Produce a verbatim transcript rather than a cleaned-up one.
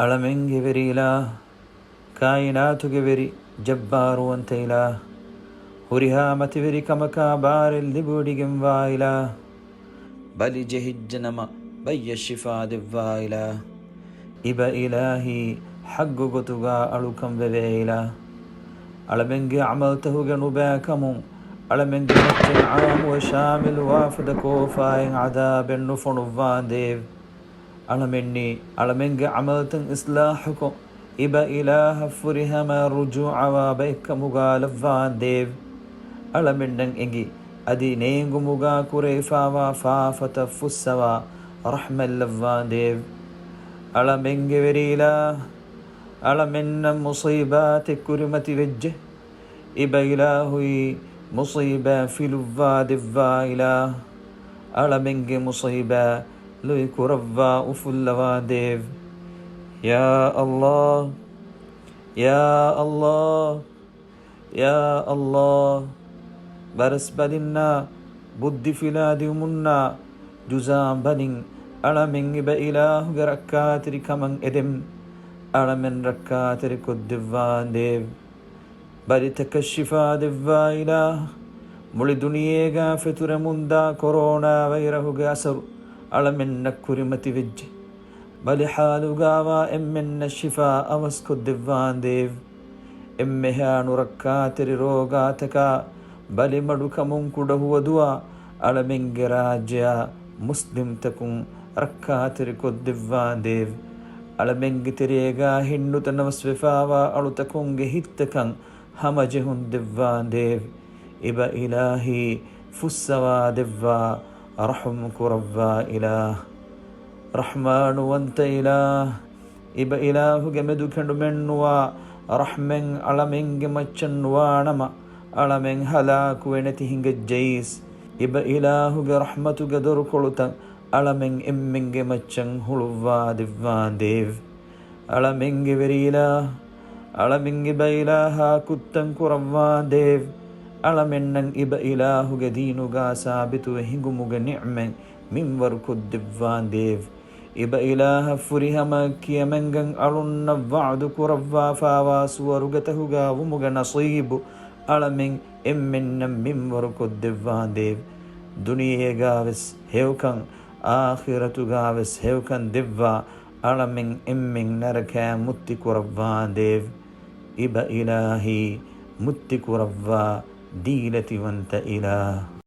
އަޅަމެންގެ ވެރި އިލާހް، ކާއިނާތުގެ ވެރި، ޖައްބާރުވަންތަ އިލާހް، ހުރިހާ މަތިވެރިކަމަކާ ބާރެއް ލިބިވޮޑިގެންވާ އިލާހް، ބަލި ޖެހިއްޖެނަމަ ބައްޔަށް ޝިފާ ދެއްވާ އިލާހް، އިބަ އިލާހީ، ޙައްގު ގޮތުގާ އަޅުކަން ވެވޭ އިލާހް. އަޅަމެންގެ ޢަމަލްތަހުގެ ނުބައިކަމުން އަޅަމެންގެ މައްޗަށް ޢާއްމުވެ ޝާމިލު ވާފަދަ ކޯފާއިން ޢަޛާބެއް ނުފޮނުއްވާނދޭވް. އަޅަމެންނީ އަޅަމެންގެ ޢަމަލްތައް އިޞްލާޙުކޮށް، އިބަ އިލާހަށް ފުރިހަމަ ރުޖޫޢަވާ ބައެއްކަމުގާ ލައްވާނދޭވް. އަޅަމެންނަށް އެނގި، އަދި ނޭނގުމުގާ ކުރެވިފާވާ ފާފަތައް ފުއްސަވާ ރަޙްމަތް ލައްވާނދޭވް. އަޅަމެންގެ ވެރި އިލާހް، އަޅަމެންނަށް މުޞީބާތެއް ކުރިމަތިވެއްޖެ. އިބަ އިލާހުއީ، މުޞީބާ ފިލުއްވާ ދެއްވާ އިލާހް. އަޅަމެންގެ މުޞީބާ ލުއި ކުރައްވާ އުފުއްލަވާ ދޭވް. ޔާ ﷲ، ޔާ ﷲ، ޔާ ﷲ. ބަރަސްބަލިންނާ، ބުއްދި ފިލާ ދިއުމުންނާ، ޖުޒާން ބަލިން އަޅަމެން އިބަ އިލާހުގެ ރައްކާތެރި ކަމަށް އެދެމު، އަޅަމެން ރައްކާތެރި ކޮށްދެއްވާނދޭވް. ބަލިތަކަށް ޝިފާ ދެއްވާ އިލާހް، މުޅި ދުނިޔޭގާ ފެތުރެމުންދާ ކޮރޯނާ ވައިރަހުގެ އަސަރު އަޅަމެންނަށް ކުރިމަތިވެއްޖެ. ބަލި ޙާލުގާވާ އެންމެންނަށް ޝިފާ އަވަސްކޮށްދެއްވާނދޭވް. އެންމެހާ ނުރައްކާތެރި ރޯގާތަކާ ބަލިމަޑުކަމުން ކުޑަހުވަދުވާ އަޅަމެންގެ ރާއްޖެއާ މުސްލިމްތަކުން ރައްކާތެރިކޮށްދެއްވާނދޭވް. އަޅަމެންގެ ތެރޭގާ ހިންނުތަނަވަސްވެފާވާ އަޅުތަކުންގެ ހިތްތަކަށް ހަމަޖެހުން ދެއްވާނދޭވް. އިބަ އިލާހީ، ފުއްސަވާ ދެއްވާ، ރަޙުމް ކުރައްވާ އިލާހް. ރަޙްމާނުވަންތަ އިލާހް، އިބަ އިލާހުގެ މެދުކެނޑުމެއްނުވާ ރަޙްމެއް އަޅަމެންގެ މައްޗަށް ނުވާނަމަ، އަޅަމެން ހަލާކުވެ ނެތި ހިނގައްޖައީސް، އިބަ އިލާހުގެ ރަޙްމަތުގެ ދޮރުކޮޅުތައް އަޅަމެން އެންމެންގެ މައްޗަށް ހުޅުއްވާ ދެއްވާނދޭވް. އަޅަމެންގެ ވެރި އިލާހް، އަޅަމެން އިބަ އިލާހާ ކުއްތަން ކުރައްވާނދޭވް. އަޅަމެންނަށް އިބަ އިލާހުގެ ދީނުގާ ސާބިތުވެ ހިނގުމުގެ ނިޢުމަތް މިންވަރު ކޮށްދެއްވާނދޭވް. އިބަ އިލާހަށް ފުރިހަމަ ކިޔަމެންގަން އަޅުންނަށް ވަޢުދު ކުރައްވާފާވާ ސުވަރުގެތަހުގާ ވުމުގެ ނަޞީބު އަޅަމެން އެންމެންނަށް މިންވަރު ކޮށްދެއްވާނދޭވް. ދުނިޔޭގާވެސް ހެޔޮކަން، އާޚިރަތުގާވެސް ހެޔޮކަން ދެއްވާ އަޅަމެން އެންމެން ނަރަކައިން މުއްތި ކުރައްވާނދޭވް. އިބަ އިލާހީ، މުއްތި ކުރައްވާ ދީލަތިވަންތަ އިލާހް.